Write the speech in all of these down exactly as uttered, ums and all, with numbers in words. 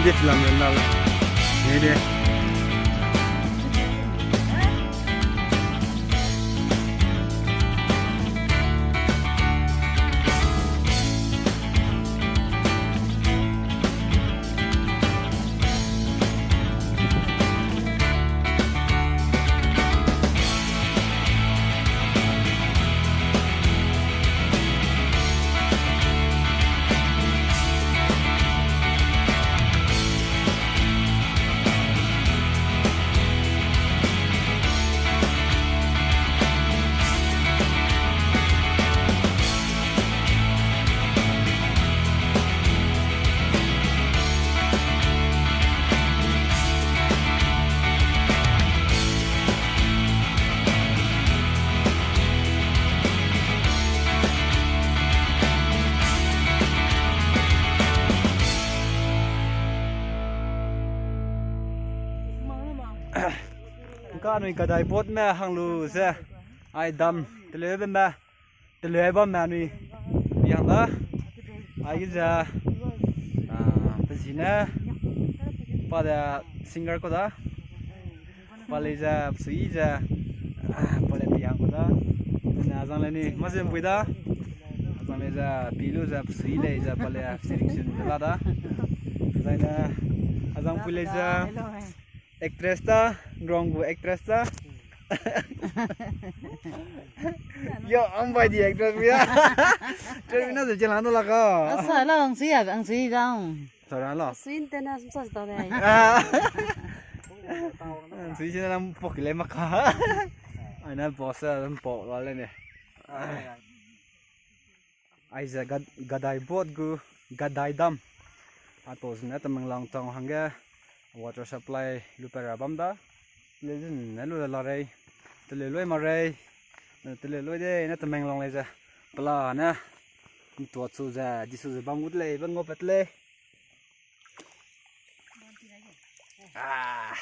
Lam lam lam. Nede. Ka anui Gadai boat me hang lu ze, ai dam teleu bam me, teleu bam me anui piang da. Aige ze, ah, pe zi ne, pa de singer ku da. Pa lei ze, pesui ze, ah, pa lei piang ku da. Ne azang lei ni, ma ze mpui da. Azang lei ze, pi lu ze, pesui lei ze, pa lei, siring sun ze la da. Azang ne, azang pui lei ze, actress ta, nrong gu actress ta. Yo, ang bai di actress bu ya. Actress bu na ze jelang da la ka. Asa la, ang sui ya, ang sui dang. Tau ra la. Sui nte na sum sa sta dai. Ah. Sui sina lang pok le maka. Ai na boss a lang pok la le ne. Aize Gad-, Gadai boat gu Gadai dam. Aipau zene Tamenglong town hangge water supply lu pe ra bam da. Lei zene lu la rei. Teleu lui ma rei. Teleu lui de ne Tamenglong lei ze. Pela ne. Ntua chu ze, disu ze bam gut lei, bam ngau pat lei. Ah.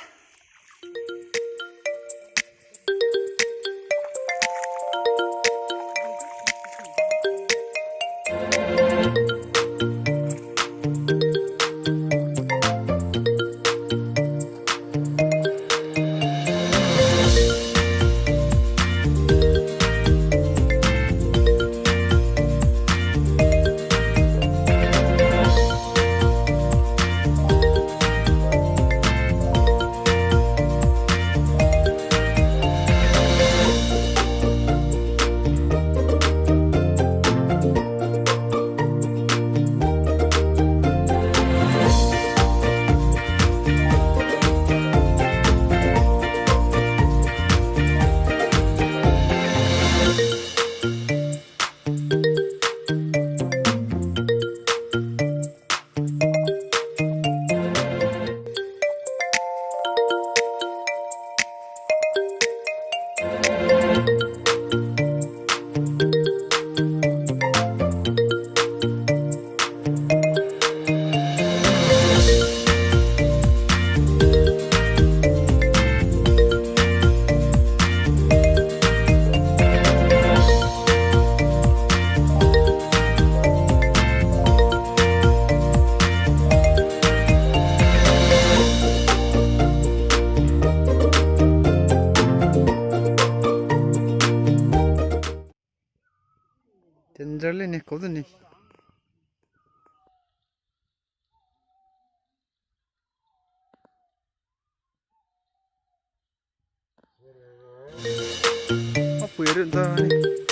Danger le ni, kau de ni. Apui run ta ni.